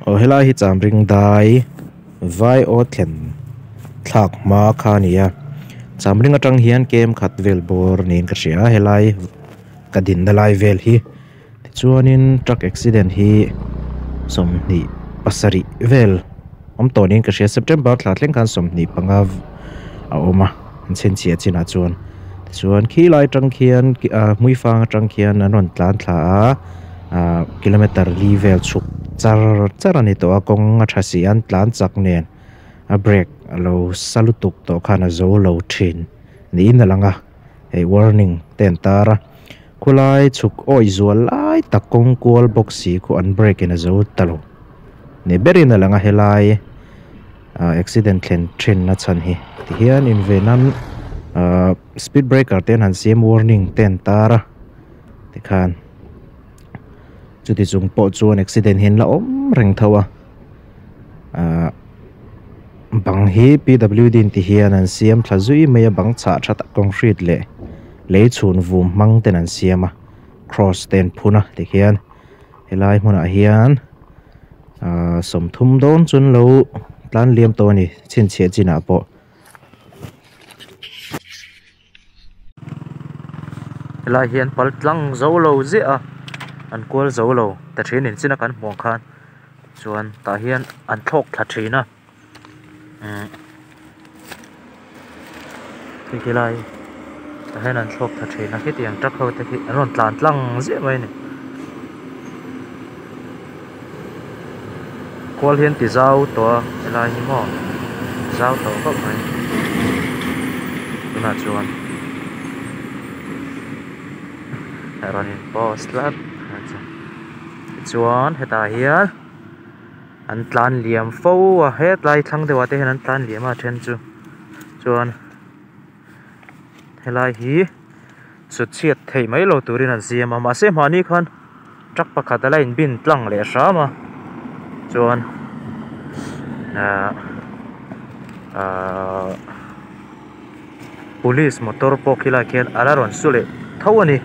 Aw helai hi chamring dai vai aw thlen thlak hma kha a ni a chamring atang hian kem khat vel bawr niin ka hria a helai ka dinna lai vel hi tichuanin truck accident hi sawmhnih pasarih vel awm tawh niin ka hria september thla thleng khan 25 a awm a an chhinchhiah chinah chuan tichuan khilai atang khian ah hmuifang atang khian an rawn tlan thla a ah kilometer li vel chhuk char char a ni tawh a kawng a tha si a an tlan chak nen a brake a lo sa lutuk tawh khan a zo lo thin niin a lang a hei warning te an tar a khawlai chhuk awih zual lai tak kawng kual bawk si khu an brake in a zo ta lo ni berin a lang a helai ah accident thlen thin na chhan hi tihian inven nan ah speed breaker te an han siam warning te an tar a tikhan chuti chung pawh chuan accident hi an la awm reng tho a ah bang hi P W D ti hian an siam thla zui mai a bang chhah tha tak concrete leh lei chhun vum hmang ten an siam a cross te an phun a tikhian helai hmunah hian ah 30 dawn chu an lo tlan liam tawh a ni chhinchhiah chinah pawh. Helai hian pal tlang zo lo ziah a an kual zo lo ta thin in china kan hmuh ang khan chuan tah hian an thlawk thla thin a umm hei khi lai tah hian an thlawk thla thin a khitiang truck ho te khi an rawn tlan tlang ziah mai a ni kual hian ti zau tawh a helai hi maw zau tawh khawp mai tunah chuan a rawn in post tlat tichuan hetah hian an tlan liam fo a hetlai thlang deuh ah te hian an tlan liam a a then chu chuan helai hi sut chhiat thei mai lo turin an siam a mahse mahni khan truck pakhat a la in bin tlang leh hram a chuan ahh ahh police motor pawh khi lai khian a la rawn su leh tho a ni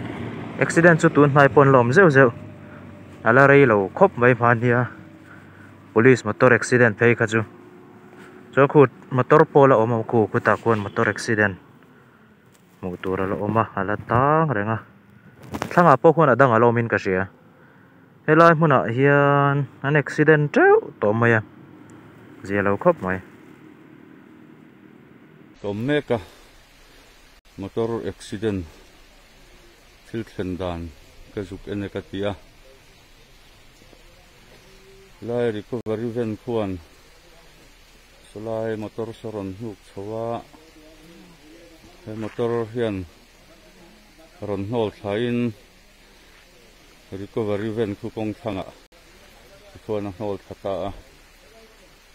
accident chu tun hnai pawh an la awm zeuh zeuh a la rei lo khawp mai hmania police motor accident phei kha chu chuan khu motor pawh a la awm a khu khutah khuan motor accident. Hmuh tur a la awm a a la tang reng a thlangah pawh khuan a dang a la awmin ka hria helai hmunah hian an accident teuh tawh mai a zia lo khawp mai. Ka awm mek a motor accident thil thlen dan ka zuk en e ka ti a lai recovery van khuan Sawlai motor saw rawn hnuk chho a, he motor hian rawn hnawl thlaiin recovery van khu kawng thlangah tikhuan a hnawl thla ta a,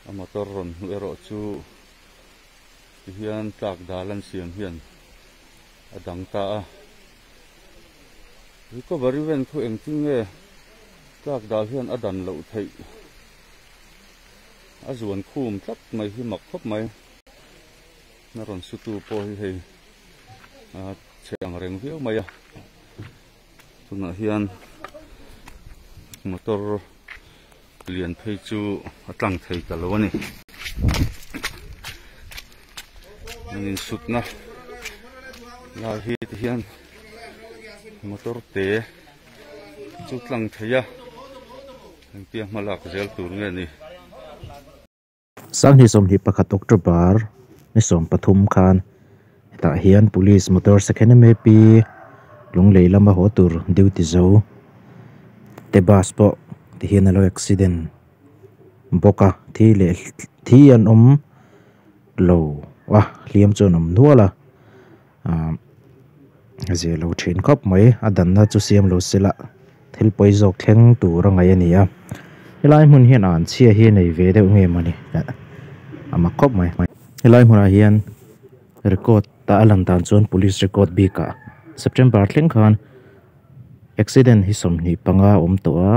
a motor rawn hnuh erawh chu tihian tlak dal an siam hian a dang ta a, recovery van khu engtin nge tlak dal hian a dan loh theih. A zuan khum tlat mai hi mak khawp mai. A rawn sutu pawh hi hei a chhe ang reng viau mai a. Tunah hian motor lian phei chu a tlang thei ta lo a ni. An insutna lai hi ti hian motor te chu tlang thei a. Engtia hma lak zel tur nge ni? Sanghnih 21 October ni 13 khan hetah hian Police motor second MAP Lunglei lama haw tur duty zo te bus pawh ti hian a lo accident bawk a thi leh thi an awm lo a hliam chu an awm nual a ah zia lo thin khawp mai a danna chu siam lo se la thil pawi zawk thleng tur a ngaih a ni a helai hmun hian an chhia hi a nei ve deuh nge mawni a mak khawp mai helai hmunah hian record a lan dan chuan police record bikah september thleng khan accident hi 25 a awm tawh a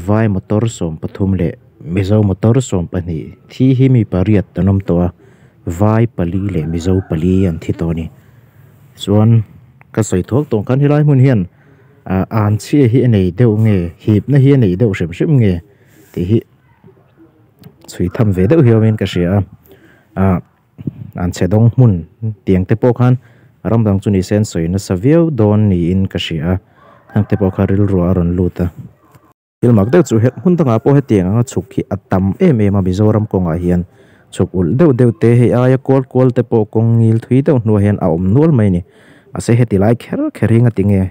vai motor 13 leh mizo motor 12 thi hi mi pariat an awm tawh a vai pali leh mizo pali an thi tawh a ni chuan ka sawi thuak tawh ang khan helai hmun hian Ah an chhia hi a nei deuh nge hipna hi a nei deuh hrim hrim nge tih hi chhui tham ve deuh hi awmin ka hria a ah an chhe dawng hmun tiang te pawh khan ram dang chu ni se an sawi nasa viau dawn niin ka hria a heng te pawh kha rilru a rawn lut a. Thil mak deuh chu he hmun dangah pawh hetiang anga chhuk hi a tam em em a Mizoram kawngah hian chhuk ulh deuh deuh te hei aia kual kual te pawh kawng ngil thui deuh hnuah hian a awm nual mai a ni mahse heti lai kher kher hi ngati nge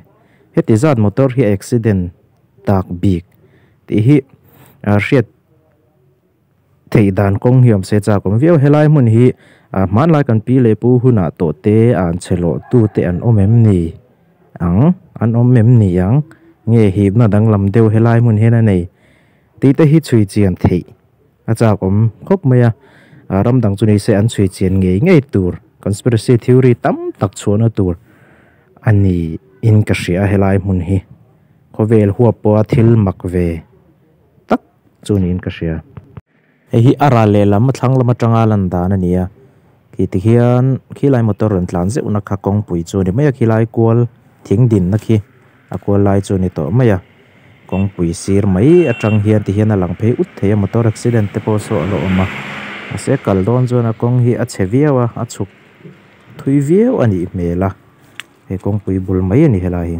heti zat motor hi a accident tak bik tih hi ah hriat theih dan kawng hi awm se chak awm viau helai hmun hi ah hmanlai kan pi leh pu hunah tawh te an chhe lawh tu te an awm em ni ang an awm em ni ang nge hipna danglam deuh helai hmun hian a nei tih te hi chhui chian theih a chak awm khawp mai a ah ram dang chu ni se an chhui chian ngei ngei tur conspiracy theory tam tak chhuahna tur a ni in ka hria helai hmun hi khawvel huap pawha thil mak ve tak chu niin ka hria. Hei hi a ral lehlam a thlang lam atanga lan dan a ni a khi ti hian khilai motor rawn tlan zeuh na kha kawngpui chu a ni mai a khilai kual thing din na khi a kual lai chu a ni tawh mai a kawngpui sir mai atang hian ti hian a lang phei ut thei a motor accident te pawh saw a la awm a mahse kal dawn chuan a kawng hi a chhe viau a a chhuk thui viau a nih hmel a he kawngpui bul mai a ni helai hi.